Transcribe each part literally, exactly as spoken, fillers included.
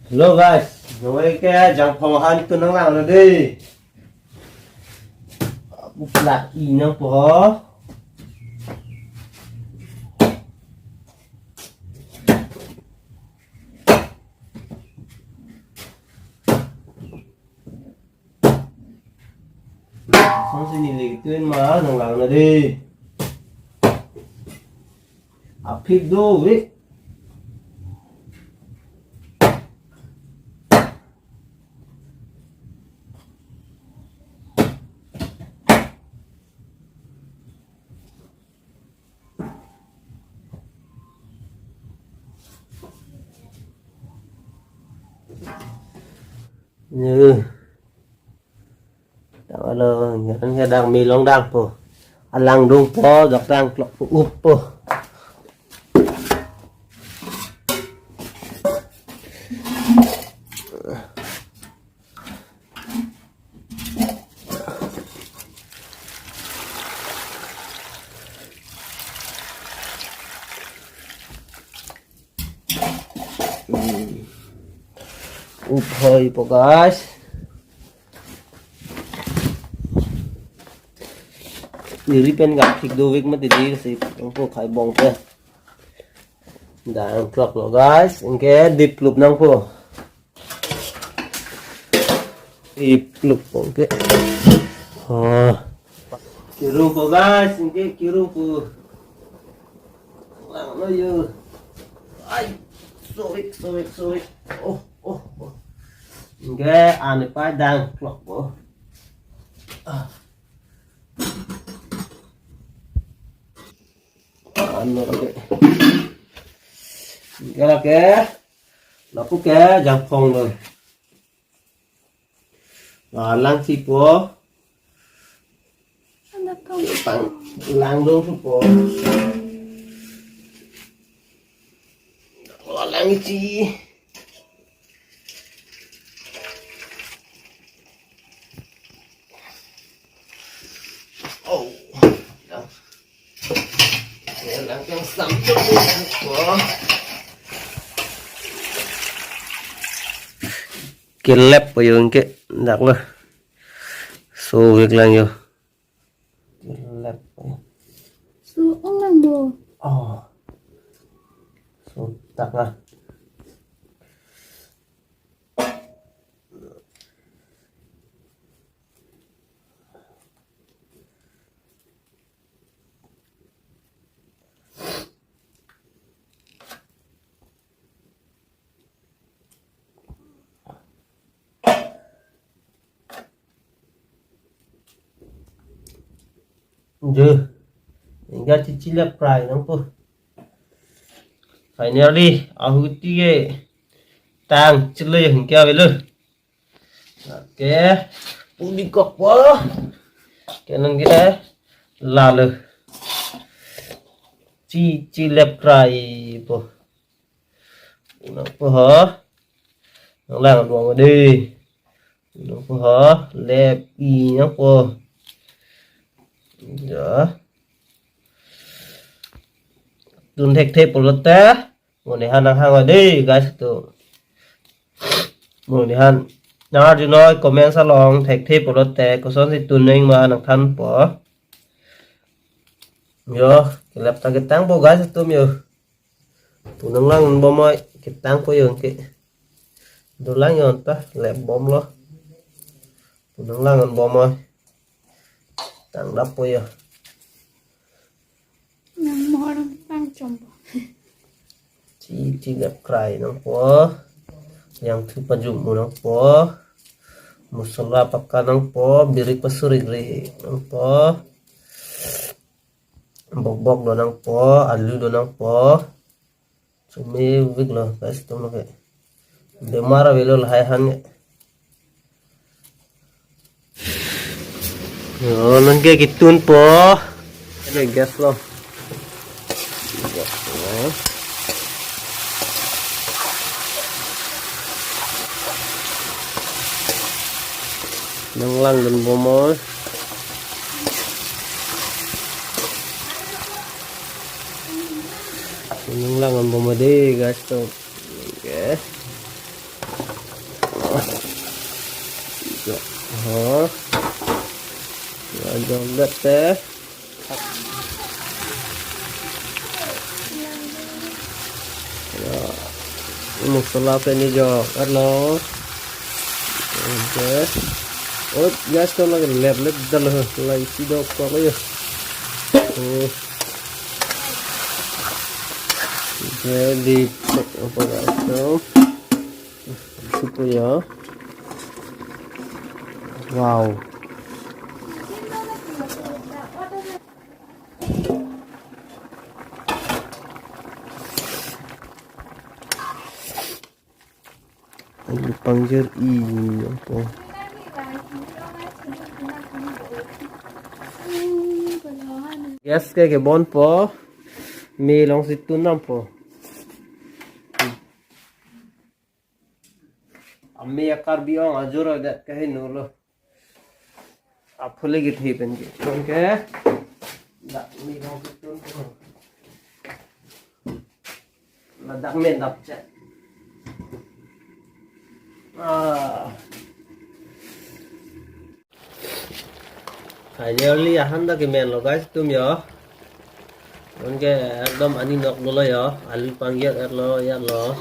Hello guys, noi ke jangphong han tu nanglang lo dei. Plak-i nangpo. Song sini lagi tu ma nanglang lo dei. Aphi dovek. Nyo. Tang alo, nyan ke dang milong dang po. Alang dungpo, dak dang klok po, up po. Hmm. Up hoi po, guys. Niri pen gap thik dovek mati dei si nangpo khai bong pe. Dang klok lo, guys. Anke diplup nangpo. Iplup po ke. Oh. Kiru po, guys, anke kiru po. Lang lo yo. Ai, sovek, sovek, sovek. Oh, oh, oh. Anke ane pa dang klok po. Ah. Ano lake. Anke lake. Lapu ke jangphong lo. Ah, lang si po. Pang, lang dong su po. Oh, lang si. Oh. Yang, yang, yang sambil ni, oh. Kelep po yo anke dak lo. Sovek lang yo. Kelep po yo. So, ong lang bo. Oh. So, dak lah. Jo. Anke chichi lap fry nangpo. Finally, ahuti ke tang chilo anke avelo. Oke, pudi kok po. Ke nangke lalo. Chichi lap fry po. Nangpo ho. Nanglang dua dei. Nangpo ho. Lap-i nangpo. Ya. Tun thekthe pulote. Mo ne han nanghang dei, guys, to. Mo ne han. Nangarjunoi comment along thekthe pulote kosonsi tun nangma nangthanpo. Yo, kelep ta ketang po, guys, atum yo. Pu nanglang bomoi ketang po yo anke. Dolang yo ta lep bom lo. Pu nanglang bomoi. Tang dap po yo. Nang mohor tang chombo. Chichi lap fry nangpo. Yang thu pajum mu nangpo. Masala paka nangpo, birik pasuri gri nangpo. Bok bok do nangpo, alu do nangpo. Chomevek lo, guys, atum lo ke. Bemar avelo lahai han ke. Yo, nangke ketun po. Oke, gas lo. Gas lo. Nanglang dun bomoi. Nanglang dun bomoi dei, guys, to. Oke. Ya. Ha. Ya, jongdet te. Ya. Masala pen ni jo, arlo. Okay. Oh, gas to lagi lep lep dal ho. Lai si dok ko ya. Oh. Jadi apa gas to? Super ya. Wow. Alu pangjar i apa? Gas ke kebon po. Me along si tun nangpo. Ame a Karbi Anglong ajor adet kaheno lo. Aphu le kethe pen ke. Pen ke. Dak me along si tun ko. Ladak me dap chet. Ah. Finally, ahan ta kemen lo guys, tum yo. Anke ekdom ani nok dolo yo. Alu pangjar etlo, ya lo.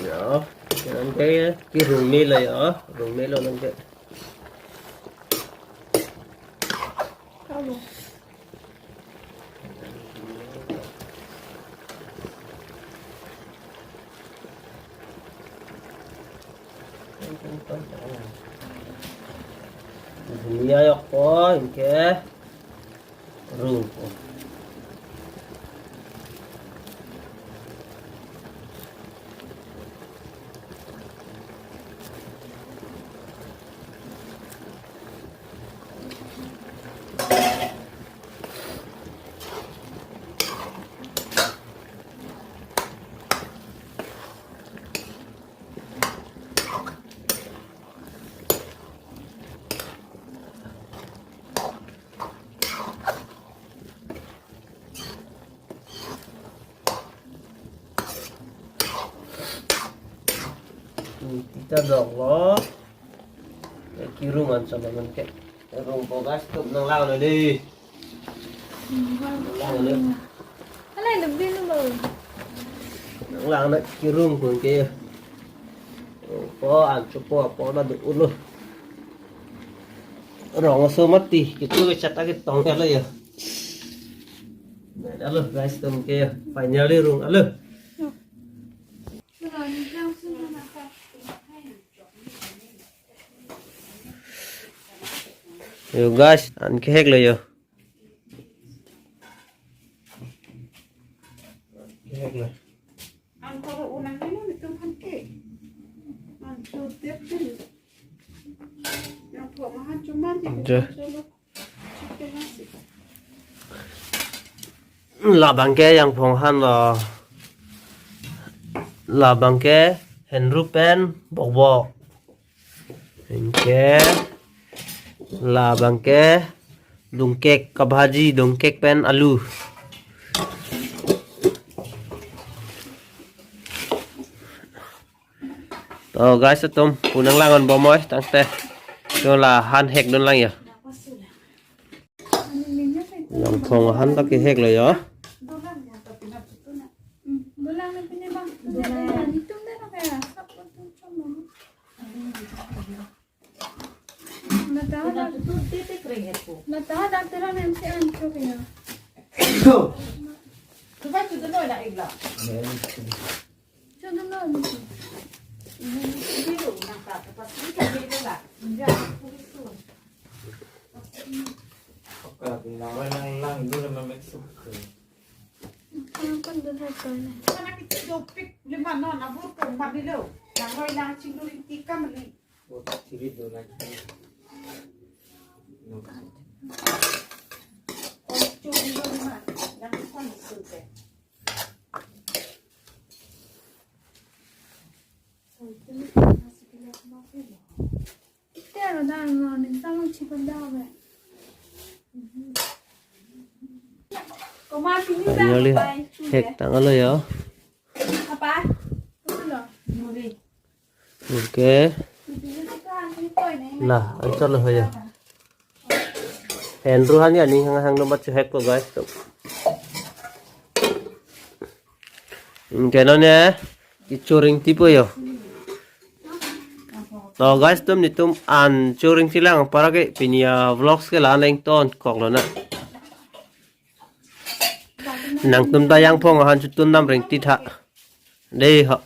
Yo, anke kerung melo yo, rung melo anke. Dhuniya yok po, anke rung po. Tita dok lo. Kerung an sama man ke. Rung po guys, tum nanglang lo dei. Nanglang lo. Alai lebih lo. Nanglang na kerung kun ke. Rung po an chupo po na do ulo. Rong so mati, kitu ke chat agi tong ya lo ya. Alo guys, tum ke finally rung alo. Yo guys, an kehek lo yo. Kehek lo. An koro unang ni mo nitum han ke. An so tep tin. Yang po mahan cuma di. Ja. Labang ke yang phong han lo. Labang ke henru pen bokbok. Anke labang ke dongkek kabhaji, dongkek pen alu. To guys, atum pu nanglang an bomoi tangte. To la han hek dun lang ya. Yang phong han ta kehek lo ya. Mata dak, mata dak terang M C an chok ya. Coba cuci dulu nak igla. Cuci dulu. Ini dulu nak tak pas ini kan dia lah. Enggak, aku itu. Oke, nang lang lang dulu memang suka. Kan kan dah hai kan. Mana kita jopik lima non abur ko mandi lo. Nang roi nang cingduri tika meli. Oh, ciri do lagi. No. Oh, curi lo lima. Nang kon sunte. Ite aro dang lo, ning tang lo chipan dang lo. Koma sini dang. Finally, lo pai. Hek tang lo ya. Apa? Betul lo. Okay. La, anchot lo ho ya. Henru han ya ning hang hang lo mat chehek po guys. To. Keno ne, ichoring tipo yo. To guys, tum nitum an choring chilang para ke pini avlogs ke la neng tonkok lo na. Nangtum ta yang phong han chutun nam ring ti tha. Dei ho,